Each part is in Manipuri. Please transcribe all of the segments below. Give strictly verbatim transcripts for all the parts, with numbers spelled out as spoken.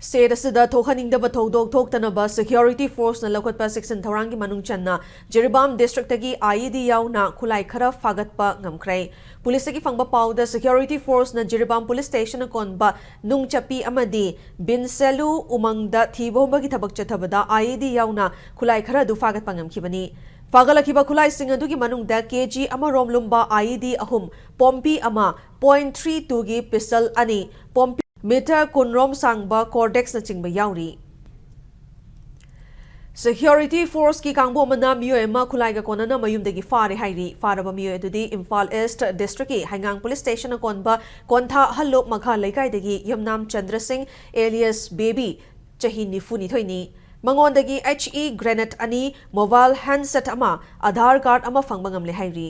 ꯁ꯭ꯇꯦꯠ ꯑꯁꯤꯗ ꯊꯣꯛꯍꯟꯅꯤꯡꯗꯕ ꯊꯧꯗꯣꯛ ꯊꯣꯛꯇꯅꯕ ꯁꯦꯀ꯭ꯌꯨꯔꯤꯇꯤ ꯐꯣꯔꯁꯅ ꯂꯧꯈꯠꯄ ꯆꯦꯛꯁꯤꯟ ꯊꯧꯔꯥꯡꯒꯤ ꯃꯅꯨꯡ ꯆꯟꯅ ꯖꯤꯔꯤꯕꯥꯝ ꯗꯤꯁꯇ꯭ꯔꯤꯛꯇꯒꯤ ꯑꯥꯏꯏꯗꯤ ꯌꯥꯎꯅ ꯈꯨꯠꯂꯥꯏ ꯈꯔ ꯐꯥꯒꯠꯄ ꯉꯝꯈ꯭ꯔꯦ꯫ ꯄꯨꯂꯤꯁꯇꯒꯤ ꯐꯪꯕ ꯄꯥꯎꯗ ꯁꯦꯀ꯭ꯌꯨꯔꯤꯇꯤ ꯐꯣꯔꯁꯅ ꯖꯤꯔꯤꯕꯥꯝ ꯄꯨꯂꯤꯁ ꯁ꯭ꯇꯦꯁꯟꯅ ꯀꯣꯟꯕ ꯅꯨꯡꯆꯞꯄꯤ ꯑꯃꯗꯤ ꯕꯤꯟꯁꯦꯂꯨ ꯎꯃꯪꯗ ꯊꯤꯕ ꯍꯨꯝꯕꯒꯤ ꯊꯕꯛ ꯆꯠꯊꯕꯗ ꯑꯥꯏꯏꯗꯤ ꯌꯥꯎꯅ ꯈꯨꯠꯂꯥꯏ ꯈꯔ ꯑꯗꯨ ꯐꯥꯒꯠꯄ ꯉꯝꯈꯤꯕꯅꯤ꯫ ꯐꯥꯒꯠꯂꯛꯈꯤꯕ ꯈꯨꯠꯂꯥꯏꯁꯤꯡ ꯑꯗꯨꯒꯤ ꯃꯅꯨꯡꯗ ꯀꯦꯖꯤ ꯑꯃ ꯔꯣꯝ ꯂꯨꯝꯕ ꯑꯥꯏꯏꯗꯤ ꯑꯍꯨꯝ, ꯄꯣꯝꯄꯤ ꯑꯃ, ꯄꯣꯏꯟꯠ ꯊ꯭ꯔꯤ ꯇꯨꯒꯤ ꯄꯤꯁꯇꯜ ꯑꯅꯤ, ꯄꯣꯝꯄꯤ ꯃꯤꯇꯔ ꯀꯨꯟ ꯔꯣꯝ ꯁꯥꯡꯕ ꯀꯣꯔꯗꯦꯛꯁꯅꯆꯤꯡꯕ ꯌꯥꯎꯔꯤ꯫ ꯁꯦꯀ꯭ꯌꯨꯔꯤꯇꯤ ꯐꯣꯔꯁꯀꯤ ꯀꯥꯡꯕꯨ ꯑꯃꯅ ꯃꯤꯑꯣꯏ ꯑꯃ ꯈꯨꯠꯂꯥꯏꯒ ꯀꯣꯟꯅꯅ ꯃꯌꯨꯝꯗꯒꯤ ꯐꯥꯔꯦ ꯍꯥꯏꯔꯤ꯫ ꯐꯥꯔꯕ ꯃꯤꯑꯣꯏ ꯑꯗꯨꯗꯤ ꯏꯝꯐꯥꯜ ꯏꯁ꯭ꯠ ꯗꯤꯁꯇ꯭ꯔꯤꯛꯀꯤ ꯍꯩꯉꯥꯡ ꯄꯨꯂꯤꯁ ꯁ꯭ꯇꯦꯁꯟꯅ ꯀꯣꯟꯕ ꯀꯣꯟꯊꯥ ꯍꯜꯂꯣꯛ ꯃꯈꯥ ꯂꯩꯀꯥꯏꯗꯒꯤ ꯌꯨꯝꯅꯥꯝ ꯆꯟꯗ꯭ꯔ ꯁꯤꯡ ꯑꯦꯂꯤꯌꯥꯁ ꯕꯦꯕꯤ, ꯆꯍꯤ ꯅꯤꯐꯨ ꯅꯤꯊꯣꯏꯅꯤ꯫ ꯃꯉꯣꯟꯗꯒꯤ ꯑꯦꯆ ꯏ ꯒ꯭ꯔꯦꯅꯦꯗ ꯑꯅꯤ, ꯃꯣꯕꯥꯏꯜ ꯍꯦꯟꯗꯁꯦꯠ ꯑꯃ, ꯑꯙꯥꯔ ꯀꯥꯔꯗ ꯑꯃ ꯐꯪꯕ ꯉꯝꯂꯦ ꯍꯥꯏꯔꯤ꯫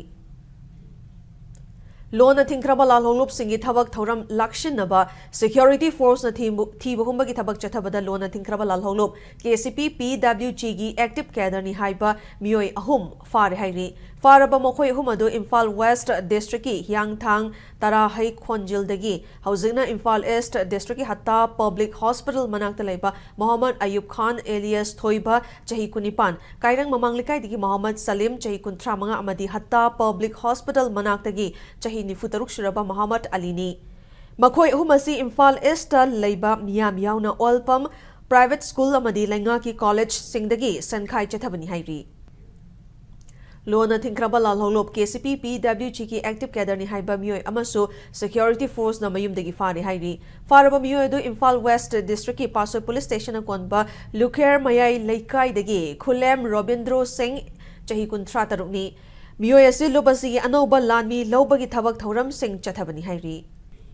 ꯂꯣꯟꯅ ꯊꯤꯡꯈ꯭ꯔꯕ ꯂꯥꯜꯍꯧꯂꯨꯞꯁꯤꯡꯒꯤ ꯊꯕꯛ ꯊꯧꯔꯝ ꯂꯥꯛꯁꯤꯟꯅꯕ ꯁꯦꯀ꯭ꯌꯨꯔꯤꯇꯤ ꯐꯣꯔꯁꯅ ꯊꯤꯕ, ꯊꯤꯕ ꯍꯨꯝꯕꯒꯤ ꯊꯕꯛ ꯆꯠꯊꯕꯗ ꯂꯣꯟꯅ ꯊꯤꯡꯈ꯭ꯔꯕ ꯂꯥꯜꯍꯧꯂꯨꯞ ꯀꯦ ꯁꯤ ꯄꯤ ꯄꯤ ꯗꯕ꯭ꯂꯤꯎ ꯖꯤꯒꯤ ꯑꯦꯛꯇꯤꯚ ꯀꯦꯗꯔꯅꯤ ꯍꯥꯏꯕ ꯃꯤꯑꯣꯏ ꯑꯍꯨꯝ ꯐꯥꯔꯦ ꯍꯥꯏꯔꯤ꯫ ꯐꯥꯔꯕ ꯃꯈꯣꯏ ꯑꯍꯨꯝ ꯑꯗꯨ ꯏꯝꯐꯥꯜ ꯋꯦꯁ꯭ꯠ ꯗꯤꯁꯇ꯭ꯔꯤꯛꯀꯤ ꯍꯤꯌꯥꯡꯊꯥꯡ ꯇꯔꯥꯍꯩ ꯈꯣꯟꯖꯤꯜꯗꯒꯤ ꯍꯧꯖꯤꯛꯅ ꯏꯝꯐꯥꯜ ꯏꯁ꯭ꯠ ꯗꯤꯁꯇ꯭ꯔꯤꯛꯀꯤ ꯍꯠꯇꯥ ꯄꯕ꯭ꯂꯤꯛ ꯍꯣꯁꯄꯤꯇꯥꯜ ꯃꯅꯥꯛꯇ ꯂꯩꯕ ꯃꯣꯍꯝꯃꯗ ꯑꯌꯨꯕ ꯈꯥꯟ ꯑꯦꯂꯤꯌꯥꯁ ꯊꯣꯏꯕ, ꯆꯍꯤ ꯀꯨꯟꯅꯤꯄꯥꯟ, ꯀꯥꯏꯔꯪ ꯃꯃꯥꯡ ꯂꯩꯀꯥꯏꯗꯒꯤ ꯃꯣꯍꯝꯃꯗ ꯁꯂꯤꯝ, ꯆꯍꯤ ꯀꯨꯟꯊ꯭ꯔꯥ ꯃꯉꯥ, ꯑꯃꯗꯤ ꯍꯠꯇꯥ ꯄꯕ꯭ꯂꯤꯛ ꯍꯣꯁꯄꯤꯇꯥꯜ ꯃꯅꯥꯛꯇꯒꯤ ꯆꯍꯤ ꯅꯤꯐꯨ ꯇꯔꯨꯛ ꯁꯨꯔꯕ ꯃꯣꯍꯝꯃꯗ ꯑꯂꯤꯅꯤ꯫ ꯃꯈꯣꯏ ꯑꯍꯨꯝ ꯑꯁꯤ ꯏꯝꯐꯥꯜ ꯏꯁ꯭ꯠꯇ ꯂꯩꯕ ꯃꯤꯌꯥꯝ ꯌꯥꯎꯅ ꯑꯣꯏꯜ ꯄꯝ, ꯄ꯭ꯔꯥꯏꯚꯦꯠ ꯁ꯭ꯀꯨꯜ ꯑꯃꯗꯤ ꯂꯩꯉꯥꯛꯀꯤ ꯀꯣꯂꯦꯖꯁꯤꯡꯗꯒꯤ ꯁꯦꯟꯈꯥꯏ ꯆꯠꯊꯕꯅꯤ ꯍꯥꯏꯔꯤ꯫ ꯂꯣꯟꯅ ꯊꯤꯡꯈ꯭ꯔꯕ ꯂꯥꯜꯍꯧꯂꯨꯞ ꯀꯦ ꯁꯤ ꯄꯤ ꯄꯤ ꯗꯕ꯭ꯂꯤꯎ ꯖꯤꯒꯤ ꯑꯦꯛꯇꯤꯚ ꯀꯦꯗꯔꯅꯤ ꯍꯥꯏꯕ ꯃꯤꯑꯣꯏ ꯑꯃꯁꯨ ꯁꯦꯀ꯭ꯌꯨꯔꯤꯇꯤ ꯐꯣꯔꯁꯅ ꯃꯌꯨꯝꯗꯒꯤ ꯐꯥꯔꯦ ꯍꯥꯏꯔꯤ꯫ ꯐꯥꯔꯕ ꯃꯤꯑꯣꯏ ꯑꯗꯨ ꯏꯝꯐꯥꯜ ꯋꯦꯁ꯭ꯠ ꯗꯤꯁꯇ꯭ꯔꯤꯛꯀꯤ ꯄꯥꯠꯁꯣꯏ ꯄꯨꯂꯤꯁ ꯁ꯭ꯇꯦꯁꯟꯅ ꯀꯣꯟꯕ ꯂꯨꯈꯦꯔ ꯃꯌꯥꯏ ꯂꯩꯀꯥꯏꯗꯒꯤ ꯈꯨꯂꯦꯝ ꯔꯣꯕꯤꯟꯗ꯭ꯔꯣ ꯁꯤꯡ, ꯆꯍꯤ ꯀꯨꯟꯊ꯭ꯔꯥ ꯇꯔꯨꯛꯅꯤ꯫ ꯃꯤꯑꯣꯏ ꯑꯁꯤ ꯂꯨꯞ ꯑꯁꯤꯒꯤ ꯑꯅꯧꯕ ꯂꯥꯟꯃꯤ ꯂꯧꯕꯒꯤ ꯊꯕꯛ ꯊꯧꯔꯝꯁꯤꯡ ꯆꯠꯊꯕꯅꯤ ꯍꯥꯏꯔꯤ꯫